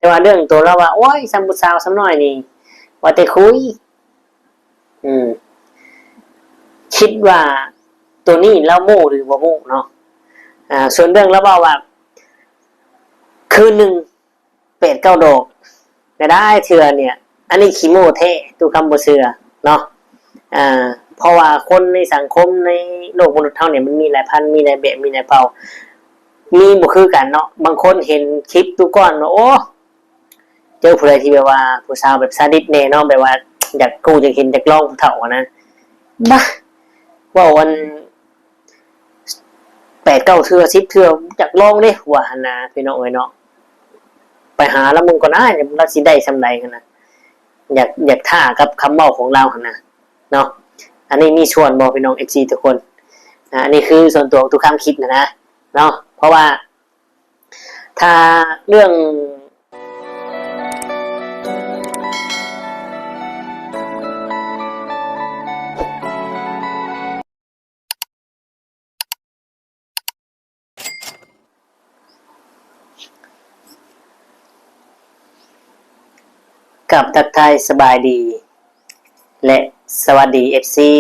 ແຕ່ວ່າເລື່ອງໂຕລາວວ່າ ໂອ້ຍ ສ່ຳຜູ້ສາວສ່ຳນ້ອຍນີ້ ວ່າແຕ່ຄຸຍ ອືມ ຄິດວ່າໂຕນີ້ລາວໂມ້ຫຼືບໍ່ໂມ້ເນາະ. ອ່າ ສ່ວນເລື່ອງລາວເວົ້າວ່າ ຄືນໜຶ່ງ ແປດເກົ້າດອກ ໄດ້ເທື່ອນີ້ ອັນນີ້ຂີ້ໂມ້ແທ້ ຕູ້ຄຳບໍ່ເຊື່ອເນາະ. ອ່າ ເພາະວ່າຄົນໃນສັງຄົມໃນໂລກມະນຸດເຮົານີ້ ມັນມີຫຼາຍພັນ ມີຫຼາຍແບບ ມີຫຼາຍເຜົ່າ ມີບໍ່ຄືກັນເນາະ. ບາງຄົນເຫັນຄລິບຕູ້ກ້ອນວ່າ ໂອ້ ເຈີຜູ້ໃດທີ່ແບບວ່າຜູ້ສາວແບບຊາດິດແດ່ເນາະ ແບບວ່າຢາກຮູ້ຢາກເຫັນຢາກລອງຜູ້ເຖົ້າຫັ້ນນະ ບາ ເວົ້າອັນ ແປດເກົ້າເທື່ອ ສິບເທື່ອ ຢາກລອງເດ້ ວ່າຫັ້ນນະ ພີ່ນ້ອງເອີຍເນາະ. ໄປຫາລາວເບິ່ງກ່ອນອ້າຍ ລາວຊິໄດ້ສ່ຳໃດຫັ້ນນະ ຢາກ ຢາກທ້າກັບຄຳເວົ້າຂອງລາວຫັ້ນນະເນາະ. ອັນນີ້ມີສ່ວນບໍ່ ພີ່ນ້ອງ ເອັຟຊີ ທຸກຄົນ? ອ່າ ອັນນີ້ຄືສ່ວນຕົວຂອງຕູ້ຄຳຄິດນະນະເນາະ ເພາະວ່າ ຖ້າເລື່ອງ ກັບທັກທາຍສະບາຍດີ ແລະ ສະຫວັດດີ ເອັຟຊີ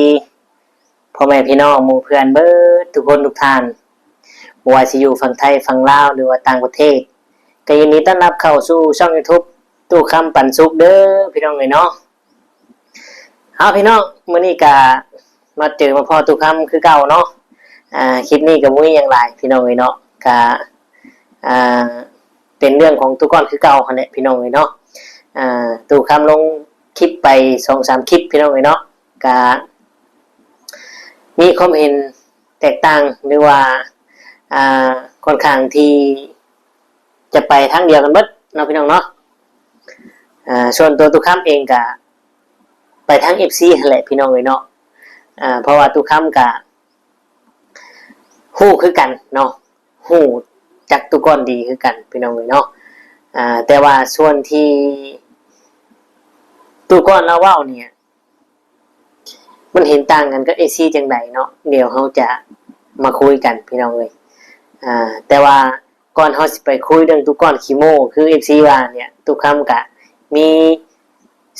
ພໍ່ແມ່ພີ່ນ້ອງໝູ່ເພື່ອນເບິດທຸກຄົນທຸກທ່ານ ບໍ່ວ່າຊິຢູ່ຝັ່ງໄທຝັ່ງລາວ ຫຼືວ່າຕ່າງປະເທດ ກໍຍິນດີຕ້ອນຮັບເຂົ້າສູ່ຊ່ອງຢູທູບ ຕູ້ຄຳປັນສຸກເດີ ພີ່ນ້ອງເອີຍເນາະ. ເອົາ ພີ່ນ້ອງ ມື້ນີ້ກະມາເຈີມາພໍ້ຕູ້ຄຳຄືເກົ່າເນາະ. ອ່າ ຄລິບນີ້ກະບໍ່ມີຫຍັງຫຼາຍ ພີ່ນ້ອງເອີຍເນາະ ກະ ອ່າ ເປັນເລື່ອງຂອງຕູ້ກ້ອນຄືເກົ່າຫັ້ນແຫຼະ ພີ່ນ້ອງເອີຍເນາະ. ອ່າ ຕູ້ຄຳລົງຄລິບໄປສອງສາມຄລິບ ພີ່ນ້ອງເອີຍເນາະ ກະມີຄວາມເຫັນແຕກຕ່າງ ຫຼືວ່າ ອ່າ ຂ້ອນຂ້າງທີ່ຈະໄປທາງດຽວກັນເບິດເນາະ ພີ່ນ້ອງເນາະ. ອ່າ ສ່ວນຕົວຕູ້ຄຳເອງກະໄປທາງ ເອັຟຊີ ຫັ້ນແຫຼະ ພີ່ນ້ອງເອີຍເນາະ. ອ່າ ເພາະວ່າຕູ້ຄຳກະ ຮູ້ຄືກັນເນາະ ຮູ້ຈັກຕູ້ກ້ອນດີຄືກັນ ພີ່ນ້ອງເອີຍເນາະ. ອ່າ ແຕ່ວ່າສ່ວນທີ່ຕູ້ກ້ອນລາວເວົ້ານີ້ ມັນເຫັນຕ່າງກັນກັບ ເອັຟຊີ ຈັ່ງໃດເນາະ ດຽວເຮົາຈະມາຄຸຍກັນ ພີ່ນ້ອງເອີຍ. ອ່າ ແຕ່ວ່າກ່ອນເຮົາຊິໄປຄຸຍເລື່ອງຕູ້ກ້ອນຂີ້ໂມ້ ຄື ເອັຟຊີ ວ່ານີ້ ຕູ້ຄຳກະມີ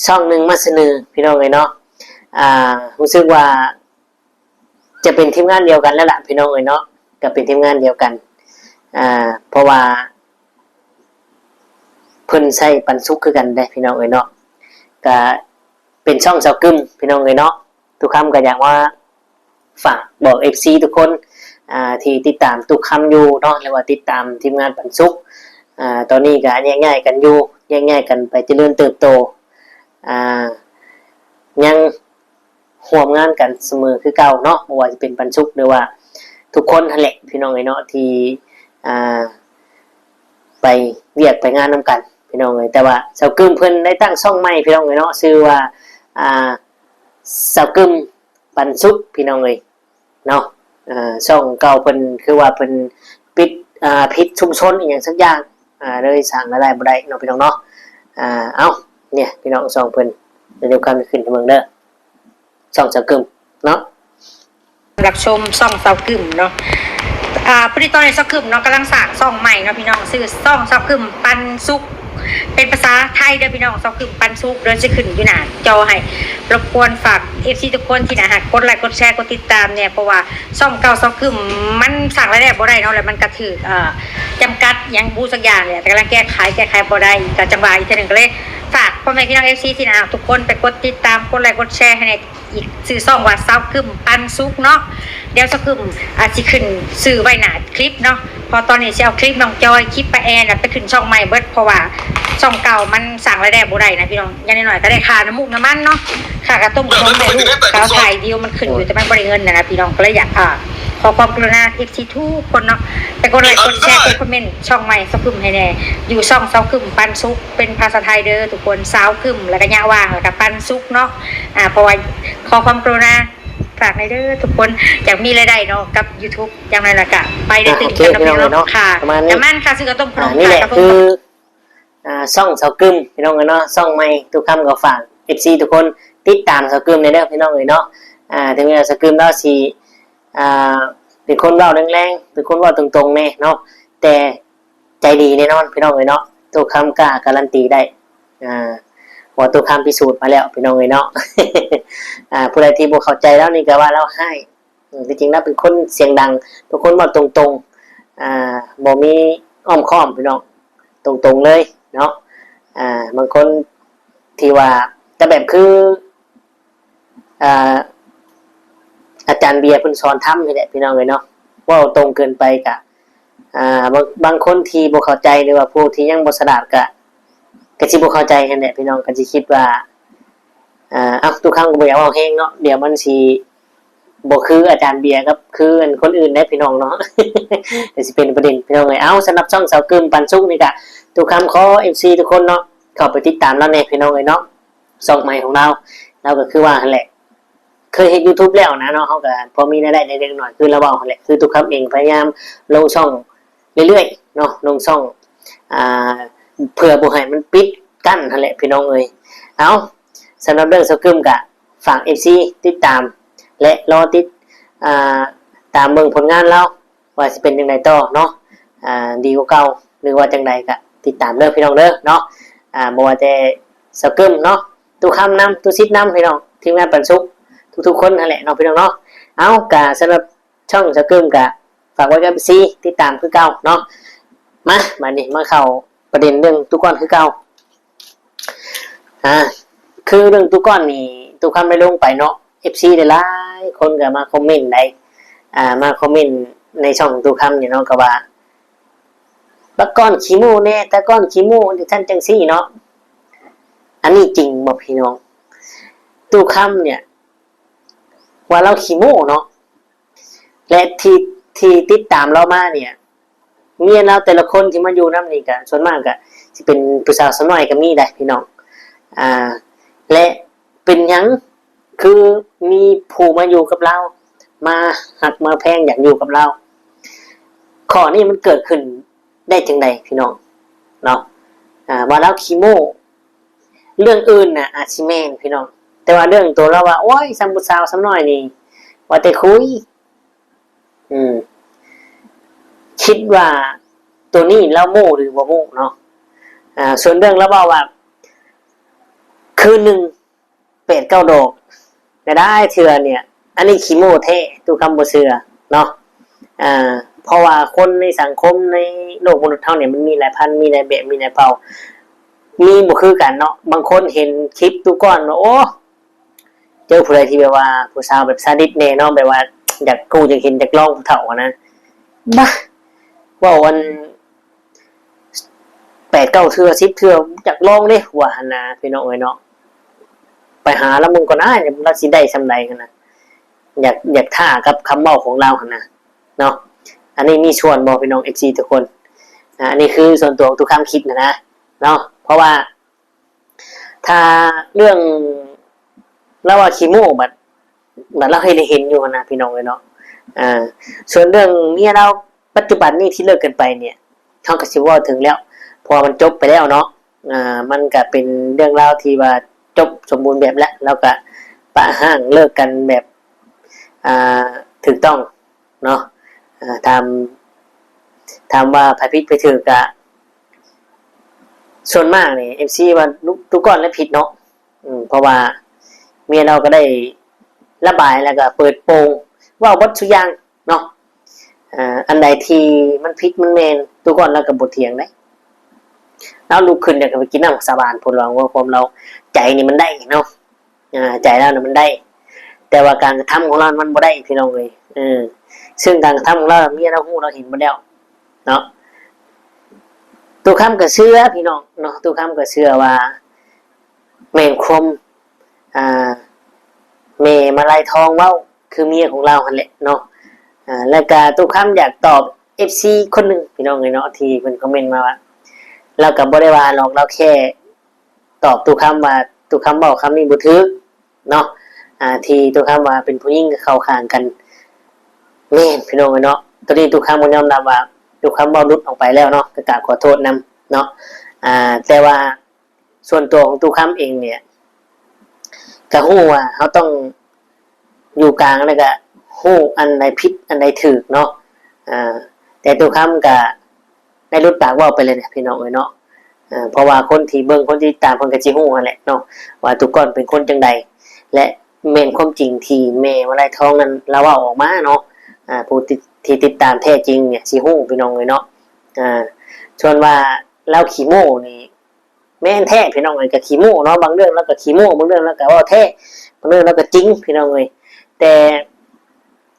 ຊ່ອງໜຶ່ງມາສະເໜີ ພີ່ນ້ອງເອີຍເນາະ. ອ່າ ຮູ້ສຶກວ່າ ຈະເປັນທີມງານດຽວກັນແລ້ວລະ ພີ່ນ້ອງເອີຍເນາະ ກະເປັນທີມງານດຽວກັນ. ອ່າ ເພາະວ່າເພິ່ນໃຊ້ປັນສຸກຄືກັນເດ້ ພີ່ນ້ອງເອີຍເນາະ ກະເປັນຊ່ອງສາວກຶມ ພີ່ນ້ອງເອີຍເນາະ. ຕູ້ຄຳກະຢາກມາຝາກບອກ ເອັຟຊີ ທຸກຄົນ ອ່າ ທີ່ຕິດຕາມຕູ້ຄຳຢູ່ເນາະ ຫຼືວ່າຕິດຕາມທີມງານປັນສຸກ. ອ່າ ຕອນນີ້ກະແຍກຍ້າຍກັນຢູ່ ແຍກຍ້າຍກັນໄປຈະເລີນເຕີບໂຕ ອ່າ ຍັງ ຮ່ວມງານກັນສະເໝີຄືເກົ່າເນາະ ບໍ່ວ່າຈະເປັນປັນສຸກ ຫຼືວ່າທຸກຄົນຫັ້ນແຫຼະ ພີ່ນ້ອງເອີຍເນາະ ທີ່ ອ່າ ໄປວຽກໄປງານນຳກັນ ພີ່ນ້ອງເອີຍ. ແຕ່ວ່າສາວກຶມເພິ່ນໄດ້ຕັ້ງຊ່ອງໃໝ່ ພີ່ນ້ອງເອີຍເນາະ ຊື່ວ່າ ອ່າ ສາວກຶມປັນສຸກ ພີ່ນ້ອງເອີຍເນາະ. ອ່າ ຊ່ອງເກົ່າເພິ່ນຄືວ່າເພິ່ນປິດ ອ່າ ຜິດຊຸມຊົນອີ່ຫຍັງສັກຢ່າງ ອ່າ ເລີຍສ້າງລາຍໄດ້ບໍ່ໄດ້ເນາະ ພີ່ນ້ອງເນາະ. ອ່າ ເອົ້າ ນີ້ພີ່ນ້ອງ ຊ່ອງເພິ່ນ ດຽວຄຳຂຶ້ນໃຫ້ເບິ່ງເດີ ຊ່ອງສາວກຶມເນາະ. ຮັບຊົມຊ່ອງສາວກຶມເນາະ. ອ່າ ພໍດີຕອນນີ້ສາວກຶມເນາະ ກຳລັງສ້າງຊ່ອງໃໝ່ເນາະ ພີ່ນ້ອງ ຊື່ຊ່ອງສາວກຶມປັນສຸກ ເປັນພາສາໄທເດີ ພີ່ນ້ອງ ສາວກຶມປັນສຸກ ດຽວຊິຂຶ້ນຢູ່ໜ້າຈໍໃຫ້. ລົບກວນຝາກ ເອັຟຊີ ທຸກຄົນທີ່ໜ້າຮັກ ກົດໄລກົດແຊ ກົດຕິດຕາມແດ່ ເພາະວ່າ ຊ່ອງເກົ່າສາວກຶມມັນສ້າງລາຍໄດ້ບໍ່ໄດ້ເນາະ ແລ້ວມັນກະຖືກ ເອີ ຈຳກັດຫຍັງບໍ່ຮູ້ສັກຢ່າງແຫຼະ ກຳລັງແກ້ໄຂ ແກ້ໄຂບໍ່ໄດ້ ກະຈັ່ງວ່າອີກເທື່ອໜຶ່ງ ກະເລີຍຝາກພໍ່ແມ່ພີ່ນ້ອງ ເອັຟຊີ ທີ່ໜ້າຮັກທຸກຄົນ ໄປກົດຕິດຕາມ ກົດໄລກົດແຊໃຫ້ແດ່ ອີກຊື່ຊ່ອງວ່າ ສາວກຶມປັນສຸກເນາະ. ດຽວສາວກຶມອາດຊິຂຶ້ນຊື່ໄວ້ໜ້າຄລິບເນາະ ເພາະຕອນນີ້ຊິເອົາຄລິບນ້ອງຈອຍ ຄລິບປ້າແອນ ໄປຂຶ້ນຊ່ອງໃໝ່ເບິດ ເພາະວ່າຊ່ອງເກົ່າມັນສ້າງລາຍໄດ້ບໍ່ໄດ້ນະ ພີ່ນ້ອງ. ຢ່າງໜ້ອຍໆກະໄດ້ຄ່ານ້ຳມູກນ້ຳມັນເນາະ ຄ່າກະຕົ້ມຂະໜົມໃຫ້ລູກ ກະເອົາຖ່າຍວິວມັນຂຶ້ນຢູ່ ແຕ່ມັນບໍ່ໄດ້ເງິນນະ ພີ່ນ້ອງ. ກະເລີຍຢາກ ອ່າ ຂໍຄວາມກະລຸນາ ເອັຟຊີ ທຸກຄົນເນາະ ໄປກົດໄລກົດແຊ ກົດຄອມເມັນຊ່ອງໃໝ່ສາວກຶມໃຫ້ແດ່ ຢູ່ຊ່ອງສາວກຶມປັນສຸກ ເປັນພາສາໄທເດີທຸກຄົນ ສາວກຶມ ແລ້ວກະຍະຫວ່າງ ແລ້ວກະປັນສຸກເນາະ. ອ່າ ເພາະວ່າຂໍຄວາມກະລຸນາ ຝາກແດ່ເດີທຸກຄົນ ຢາກມີລາຍໄດ້ເນາະ ກັບຢູທູບ ຢ່າງໜ້ອຍໆກະໄປໄດ້ຕື່ມກັນເນາະ ພີ່ນ້ອງເນາະ. ຄ່ານ້ຳມັນ ຄ່າຊື້ເຂົ້າຕົ້ມຂະໜົມ ຄ່າກະເອົາ ອ່າ ຊ່ອງສາວກຶມ ພີ່ນ້ອງເອີຍເນາະ ຊ່ອງໃໝ່ ຕູ້ຄຳກະຝາກ ເອັຟຊີ ທຸກຄົນ ຕິດຕາມສາວກຶມແດ່ເດີ ພີ່ນ້ອງເອີຍເນາະ. ອ່າ ເຖິງແມ່ນວ່າສາວກຶມລາວຊິ ອ່າ ເປັນຄົນເວົ້າແລງໆ ເປັນຄົນເວົ້າຕົງໆແດ່ເນາະ ແຕ່ໃຈດີແນ່ນອນ ພີ່ນ້ອງເອີຍເນາະ. ຕຸຄຳກ້າກາຣັນຕີໄດ້ ອ່າ ເພາະຕຸຄຳພິສູດມາແລ້ວ ພີ່ນ້ອງເອີຍເນາະ. ອ່າ ຜູ້ໃດທີ່ບໍ່ເຂົ້າໃຈລາວນີ້ກໍວ່າລາວຮ້າຍ. ອືມ ທີ່ຈິງລາວເປັນຄົນສຽງດັງ, ເປັນຄົນເວົ້າຕົງໆ ອ່າ ບໍ່ມີອ້ອມຄ້ອມ ພີ່ນ້ອງ, ຕົງໆເລີຍເນາະ. ອ່າ ບາງຄົນທີ່ວ່າ ແຕ່ແບບຄື ອ່າ ອາຈານເບຍເພິ່ນສອນທຳນີ້ແຫຼະ ພີ່ນ້ອງເອີຍເນາະ, ເວົ້າຕົງເກີນໄປກະ ອ່າ ບາງ ບາງຄົນທີ່ບໍ່ເຂົ້າໃຈ ຫຼືວ່າຜູ້ທີ່ຍັງບໍ່ສະຫຼາດກະ ກະຊິບໍ່ເຂົ້າໃຈຫັ້ນແຫຼະ ພີ່ນ້ອງ, ກະຊິຄິດວ່າ ອ່າ ເອົ້າ ຕຸຄຳກໍບໍ່ຢາກເວົ້າແຮງເນາະ, ດຽວມັນຊິບໍ່ຄືອາຈານເບຍກັບຄືອັນຄົນອື່ນເດ້ ພີ່ນ້ອງເນາະ, ດຽວຊິເປັນປະເດັນ ພີ່ນ້ອງເອີຍ. ເອົ້າ ສຳລັບຊ່ອງສາວກຶມປັນສຸກນີ້ກະ ຕຸຄຳຂໍ ເອັຟຊີ ທຸກຄົນເນາະ ເຂົ້າໄປຕິດຕາມລາວແດ່ ພີ່ນ້ອງເອີຍເນາະ. ຊ່ອງໃໝ່ຂອງລາວ ລາວກໍຄືວ່າຫັ້ນແຫຼະ ເຄີຍເຮັດ YouTube ແລ້ວນະເນາະ, ເຮົາກໍພໍມີລາຍໄດ້ເລັກໆນ້ອຍໆ ຄືລາວເວົ້າຫັ້ນແຫຼະ. ຄືຕຸຄຳເອງພະຍາຍາມລົງຊ່ອງເລື້ອຍໆເນາະ, ລົງຊ່ອງ ອ່າ ເພື່ອບໍ່ໃຫ້ມັນປິດກັ້ນຫັ້ນແຫຼະ ພີ່ນ້ອງເອີຍ. ເອົ້າ ສຳລັບເລື່ອງສາວກຶມກໍຝາກ ເອັຟຊີ ຕິດຕາມ ແລະ ລໍຕິດ ອ່າ ຕາມເບິ່ງຜົນງານລາວ ວ່າຊິເປັນຈັ່ງໃດຕໍ່ເນາະ, ອ່າ ດີກວ່າເກົ່າ ຫຼືວ່າຈັ່ງໃດກໍຕິດຕາມເດີ ພີ່ນ້ອງເດີເນາະ. ອ່າ ບໍ່ວ່າແຕ່ສາວກຶມເນາະ, ຕຸຄຳນຳ, ຕຸສິດນຳ ພີ່ນ້ອງ, ທີມງານປັນສຸກທຸກໆຄົນຫັ້ນແຫຼະເນາະ ພີ່ນ້ອງເນາະ. ເອົ້າ ກະສຳລັບຊ່ອງສາວກຶມກະຝາກໄວ້ກັບ ເອັຟຊີ ຕິດຕາມຄືເກົ່າເນາະ. ມາ ບາດນີ້ມາເຂົ້າປະເດັນເລື່ອງຕຸກ້ອນຄືເກົ່າ. ອ່າ ຄືເລື່ອງຕຸກ້ອນນີ້ ຕຸຄຳໄດ້ລົງໄປເນາະ, ເອັຟຊີ ຫຼາຍໆຄົນກໍມາຄອມເມັນໄດ໋ ອ່າ ມາຄອມເມັນໃນຊ່ອງຕຸຄຳນີ້ເນາະ, ກໍວ່າ ຕາກ້ອນຂີ້ໂມ້ແດ່ ຕາກ້ອນຂີ້ໂມ້ ຈັ່ງຊັ້ນຈັ່ງຊີ້ເນາະ. ອັນນີ້ຈິງບໍ່ພີ່ນ້ອງ? ຕຸຄຳເນຍ ວ່າລາວຂີ້ໂມ້ເນາະ ແລະ ທີ່ ທີ່ຕິດຕາມລາວມາເນຍ ເມຍລາວແຕ່ລະຄົນທີ່ມາຢູ່ນຳນີ້ກະ ສ່ວນມາກກະຊິເປັນຜູ້ສາວສາວນ້ອຍກໍມີໄດ໋ ພີ່ນ້ອງ. ອ່າ ແລະ ເປັນຫຍັງຄືມີຜູ້ມາຢູ່ກັບລາວ ມາຮັກມາແພງ ຢາກຢູ່ກັບລາວ? ຂໍ້ນີ້ມັນເກີດຂຶ້ນໄດ້ຈັ່ງໃດ ພີ່ນ້ອງເນາະ? ອ່າ ວ່າລາວຂີ້ໂມ້ ເລື່ອງອື່ນນະອາດຊິແມ່ນ ພີ່ນ້ອງ, ແຕ່ວ່າເລື່ອງໂຕລາວວ່າ ໂອ້ຍ ສ່ຳຜູ້ສາວສ່ຳນ້ອຍນີ້ ວ່າແຕ່ຄຸຍ ອືມ ຄິດວ່າໂຕນີ້ລາວໂມ້ຫຼືບໍ່ໂມ້ເນາະ. ອ່າ ສ່ວນເລື່ອງລາວເວົ້າວ່າ ຄືນໜຶ່ງ ແປດເກົ້າດອກ ຫຼາຍເທື່ອເນຍ ອັນນີ້ຂີ້ໂມ້ແທ້ ຕຸຄຳບໍ່ເຊື່ອເນາະ. ອ່າ ເພາະວ່າຄົນໃນສັງຄົມ ໃນໂລກມະນຸດເຮົາເນຍ ມັນມີຫຼາຍພັນ ມີຫຼາຍແບບ ມີຫຼາຍເຜົ່າ ມີບໍ່ຄືກັນເນາະ. ບາງຄົນເຫັນຄລິບຕຸກ້ອນວ່າ ໂອ້ ເຈີຜູ້ໃດທີ່ແບບວ່າຜູ້ສາວແບບຊາດິດແດ່ເນາະ ແບບວ່າຢາກຮູ້ຢາກເຫັນ ຢາກລອງຜູ້ເຖົ້າຫັ້ນນະ ບາ ເວົ້າອັນ ແປດເກົ້າເທື່ອ ສິບເທື່ອ ຢາກລອງເດ້ ວ່າຫັ້ນນະ ພີ່ນ້ອງເອີຍເນາະ. ໄປຫາລາວເບິ່ງກ່ອນນະ ລາວຊິໄດ້ສ່ຳໃດຫັ້ນນະ, ຢາກ ຢາກທ້າກັບຄຳເວົ້າຂອງລາວຫັ້ນນະເນາະ. ອັນນີ້ມີສ່ວນບໍ່ ພີ່ນ້ອງ ເອັຟຊີ ທຸກຄົນ? ອ່າ ອັນນີ້ຄືສ່ວນຕົວຂອງຕຸຄຳຄິດຫັ້ນນະເນາະ, ເພາະວ່າ ຖ້າເລື່ອງລາວວ່າຂີ້ໂມ້ ບັດ ບັດລາວເຮັດໃຫ້ເຫັນຢູ່ຫັ້ນນະ ພີ່ນ້ອງເອີຍເນາະ. ອ່າ ສ່ວນເລື່ອງເມຍລາວປັດຈຸບັນນີ້ທີ່ເລີກກັນໄປເນຍ ເຮົາກໍຊິບໍ່ເວົ້າເຖິງແລ້ວ ເພາະວ່າມັນຈົບໄປແລ້ວເນາະ. ອ່າ ມັນກໍເປັນເລື່ອງລາວທີ່ວ່າຈົບສົມບູນແບບແລ້ວ, ລາວກໍປະຮ້າງເລີກກັນແບບ ອ່າ ຖືກຕ້ອງ ເນາະ. ເອີ ຖາມ ຖາມວ່າໃຜຜິດໃຜຖືກ ກະສ່ວນມາກນີ້ ເອັຟຊີ ວ່າຕຸ ຕຸກ້ອນແຫຼະຜິດເນາະ. ອືມ ເພາະວ່າເມຍລາວກໍໄດ້ລະບາຍ ແລ້ວກໍເປີດໂປງ ເວົ້າເບິດຊຸຢ່າງເນາະ. ເອີ ອັນໃດທີ່ມັນຜິດມັນແມ່ນ ຕຸກ້ອນລາວກໍບໍ່ຖຽງໃດ໋. ລາວລຸກຂຶ້ນແລ້ວກໍໄປກິນນ້ຳສາບານພຸ້ນ ວ່າຄວາມລາວ ໃຈນີ້ມັນໄດ້ເນາະ. ອ່າ ໃຈລາວນະມັນໄດ້ ແຕ່ວ່າການກະທຳຂອງລາວມັນບໍ່ໄດ້ ພີ່ນ້ອງເອີຍ. ເອີ ເຊິ່ງການກະທຳຂອງລາວ ເມຍລາວຮູ້ ລາວເຫັນໝົດແລ້ວເນາະ. ຕຸຄຳກໍເຊື່ອ ພີ່ນ້ອງເນາະ, ຕຸຄຳກໍເຊື່ອວ່າແມ່ນຄວາມ ອ່າ ແມ່ມາໄລທອງເວົ້າ ຄືເມຍຂອງລາວຫັ້ນແຫຼະເນາະ. ອ່າ ແລ້ວກະຕຸຄຳຢາກຕອບ ເອັຟຊີ ຄົນໜຶ່ງ ພີ່ນ້ອງເອີຍເນາະ ທີ່ເພິ່ນຄອມເມັນມາວ່າ ລາວກໍບໍ່ໄດ້ວ່າຫຼອກ ລາວແຄ່ຕອບຕຸຄຳວ່າ ຕຸຄຳເວົ້າຄຳນີ້ບໍ່ຖືກ ເນາະ. ອ່າ ທີ່ຕຸຄຳວ່າເປັນຜູ້ຍິງກໍເຂົ້າຂ້າງກັນ ແມ່ນ ພີ່ນ້ອງເອີຍເນາະ. ໂຕນີ້ຕຸຄຳກໍຍອມຮັບວ່າຕຸຄຳເວົ້າຫຼຸດອອກໄປແລ້ວເນາະ ກໍກາບຂໍໂທດນຳເນາະ. ອ່າ ແຕ່ວ່າສ່ວນຕົວຂອງຕຸຄຳເອງເນຍ ກໍຮູ້ວ່າເຮົາຕ້ອງຢູ່ກາງ ແລ້ວກໍຮູ້ອັນໃດຜິດອັນໃດຖືກເນາະ. ອ່າ ແຕ່ຕຸຄຳກໍໄດ້ຫຼຸດປາກເວົ້າໄປເລີຍນະ ພີ່ນ້ອງເອີຍເນາະ. ເອີ ເພາະວ່າຄົນທີ່ເບິ່ງ ຄົນທີ່ຕິດຕາມ ເພິ່ນກໍຊິຮູ້ຫັ້ນແຫຼະເນາະ ວ່າຕຸກອນເປັນຄົນຈັ່ງໃດ ແລະ ແມ່ນຄວາມຈິງທີ່ແມ່ມາໄລທອງນັ້ນລາວເວົ້າອອກມາເນາະ. ອາ ຜູ້ທີ່ ທີ່ຕິດຕາມແທ້ຈິງນີ້ຊິຮູ້ ພີ່ນ້ອງເອີຍເນາະ. ອາ ສ່ວນວ່າລາວຂີ້ໂມ້ນີ້ ແມ່ນແທ້ພີ່ນ້ອງເອີຍ ກໍຂີ້ໂມ້ເນາະ ບາງເລື່ອງລາວກໍຂີ້ໂມ້ ບາງເລື່ອງລາວກໍເວົ້າແທ້ ບາງເລື່ອງລາວກໍຈິງ ພີ່ນ້ອງເອີຍ. ແຕ່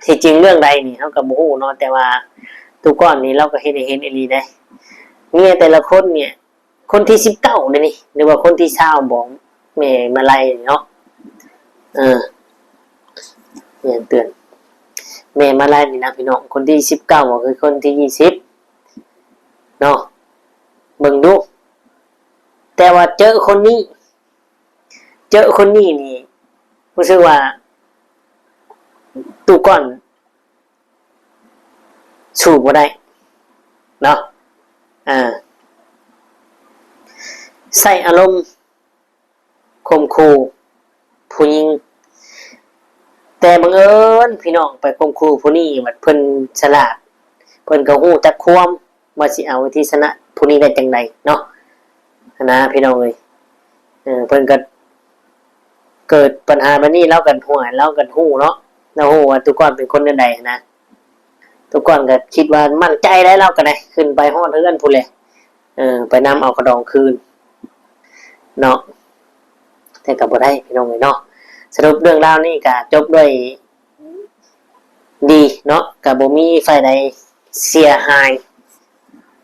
ທີ່ຈິງເລື່ອງໃດນີ້ເຮົາກໍບໍ່ຮູ້ເນາະ ແຕ່ວ່າຕຸກອນນີ້ລາວກໍເຮັດໃຫ້ເຫັນອີ່ຫຼີເດ້ ເມຍແຕ່ລະຄົນນີ້ ຄົນທີສິບເກົ້າເດ້ນີ້ ຫຼືວ່າຄົນທີຊາວບໍ ແມ່ມາໄລເນາະ. ເອີ ແມ່ນເຕືອນ ແມ່ມາໄລນີ້ນະພີ່ນ້ອງ ຄົນທີສິບເກົ້າ ກໍຄືຄົນທີຊາວເນາະ ເບິ່ງດູ. ແຕ່ວ່າເຈີຄົນນີ້ ເຈີຄົນນີ້ນີ້ ຮູ້ສຶກວ່າ ຕູ້ກ່ອນ ສູ້ບໍ່ໄດ້ເນາະ. ເອີ ໃຊ້ອາລົມຂົ່ມຂູ່ຜູ້ຍິງ ແຕ່ບັງເອີນພີ່ນ້ອງໄປຂົ່ມຂູ່ຜູ້ນີ້ ບັດເພິ່ນສະຫຼາດ ເພິ່ນກໍຮູ້ຈັກຄວາມ ວ່າຊິເອົາວິທີຊະນະຜູ້ນີ້ໄດ້ຈັ່ງໃດເນາະ ຫັ້ນນະພີ່ນ້ອງເອີຍ. ເອີ ເພິ່ນກໍເກີດປັນຫາແບບນີ້ ລາວກໍຫົວ ລາວກໍຮູ້ເນາະ ລາວຮູ້ວ່າຕຸກອນເປັນຄົນແນວໃດຫັ້ນນະ. ຕຸກອນກໍຄິດວ່າໝັ້ນໃຈໄດ໋ ລາວກໍໄດ້ຂຶ້ນໄປຮອດເຮືອນພຸ້ນແຫຼະ ເອີ ໄປນຳເອົາຂະດອງຄືນເນາະ ແຕ່ກໍບໍ່ໄດ້ພີ່ນ້ອງເອີຍເນາະ. ສະຫຼຸບເລື່ອງລາວນີ້ກໍຈົບດ້ວຍ ດີເນາະ ກະບໍ່ມີຝ່າຍໃດເສຍຫາຍ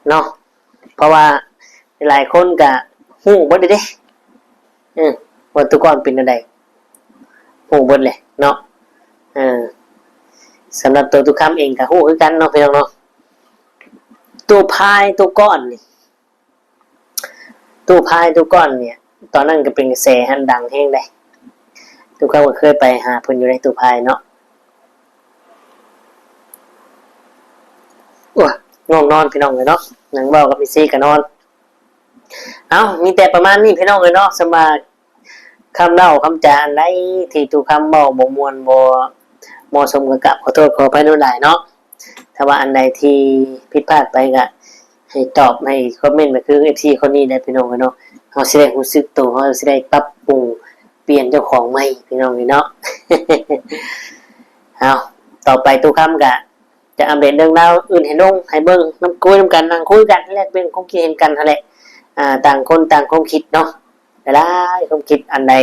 ເນາະ ເພາະວ່າຫຼາຍໆຄົນກະຮູ້ເບິດເດ້ ເອີ ວ່າຕຸກອນເປັນແນວໃດ ຮູ້ເບິດແຫຼະເນາະ. ເອີ ສຳລັບໂຕຕຸຄຳເອງກະຮູ້ຄືກັນເນາະ ພີ່ນ້ອງເນາະ. ໂຕພາຍໂຕກ້ອນນີ້ ຕູ້ພາຍຕູ້ກ້ອນນີ້ ຕອນນັ້ນກໍເປັນກະແສຫັ້ນ ດັງແຮງເດ້. ຕູ້ຄຳກໍເຄີຍໄປຫາເພິ່ນຢູ່ໃນຕູ້ພາຍເນາະ. ໂອ້ຍ ງ່ວງນອນພີ່ນ້ອງເອີຍເນາະ ນັ່ງເວົ້າກັບເອັຟຊີກໍນອນ. ເອົ້າ ມີແຕ່ປະມານນີ້ພີ່ນ້ອງເອີຍເນາະ. ສຳວ່າຄຳເວົ້າຄຳຈາອັນໃດທີ່ຕູ້ຄຳເວົ້າບໍ່ມ່ວນ ບໍ່ເໝາະສົມ ກໍກາບຂໍໂທດຂໍອະໄພຫຼາຍໆເນາະ. ຖ້າວ່າອັນໃດທີ່ຜິດພາດໄປກໍໃຫ້ຕອບ ໃຫ້ຄອມເມັນໄປຄືເອັຟຊີຄົນນີ້ແຫຼະພີ່ນ້ອງເອີຍເນາະ. ເຮົາຊິໄດ້ຮູ້ສຶກໂຕ ເຮົາຊິໄດ້ປັບປຸງປ່ຽນເຈົ້າຂອງໃໝ່ພີ່ນ້ອງເອີຍເນາະ. ເອົາ ຕໍ່ໄປຕູ້ຄຳກະຈະອັບເດດເລື່ອງລາວອື່ນໃຫ້ລົງ ໃຫ້ເບິ່ງນຳ ຄຸຍນຳກັນ ນັ່ງຄຸຍກັນ ແລກປ່ຽນຄວາມຄິດເຫັນກັນຫັ້ນແຫຼະ. ຕ່າງຄົນຕ່າງຄວາມຄິດເນາະ ຫຼາຍໆຄວາມຄິດ ອັນໃດ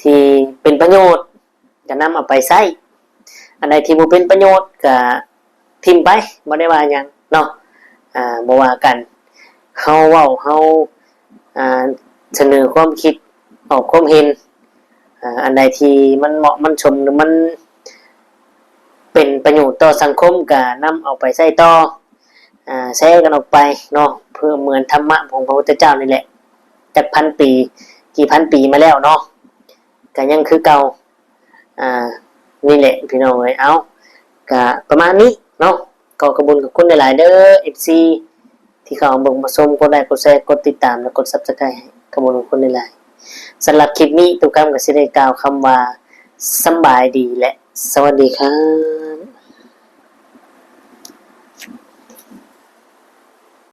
ທີ່ເປັນປະໂຫຍດ ກໍນຳເອົາໄປໃຊ້ ອັນໃດທີ່ບໍ່ເປັນປະໂຫຍດກໍຖິ້ມໄປ ບໍ່ໄດ້ວ່າຫຍັງເນາະ. ອ່າ ບໍ່ວ່າກັນ ເຮົາເວົ້າ ເຮົາ ອ່າ ສະເໜີຄວາມຄິດ ອອກຄວາມເຫັນ ອ່າ ອັນໃດທີ່ມັນເໝາະມັນສົມ ຫຼືມັນເປັນປະໂຫຍດຕໍ່ສັງຄົມ ກໍນຳເອົາໄປໃຊ້ຕໍ່ ອ່າ ແຊກັນອອກໄປເນາະ ເພື່ອເໝືອນທຳມະຂອງພະພຸດທະເຈົ້ານີ້ແຫຼະ ຈັກພັນປີ ກີ່ພັນປີມາແລ້ວເນາະ ກໍຍັງຄືເກົ່າ. ອ່າ ນີ້ແຫຼະພີ່ນ້ອງເອີຍ ເອົ້າ ກະປະມານນີ້ເນາະ. ຂໍຂອບຄຸນຂອບຄຸນຫຼາຍໆເດີ ເອັຟຊີ ທີ່ເຂົ້າມາເບິ່ງມາຊົມ ກົດໄລ ກົດແຊ ກົດຕິດຕາມ ແລະ ກົດຊັບສະໄຄຣບ ຂອບຄຸນຂອບຄຸນຫຼາຍໆ. ສຳລັບຄລິບນີ້ ຕຸຄຳກໍຊິໄດ້ກ່າວຄຳວ່າ ສຳບາຍດີ ແລະ ສະຫວັດດີຄ່ະ.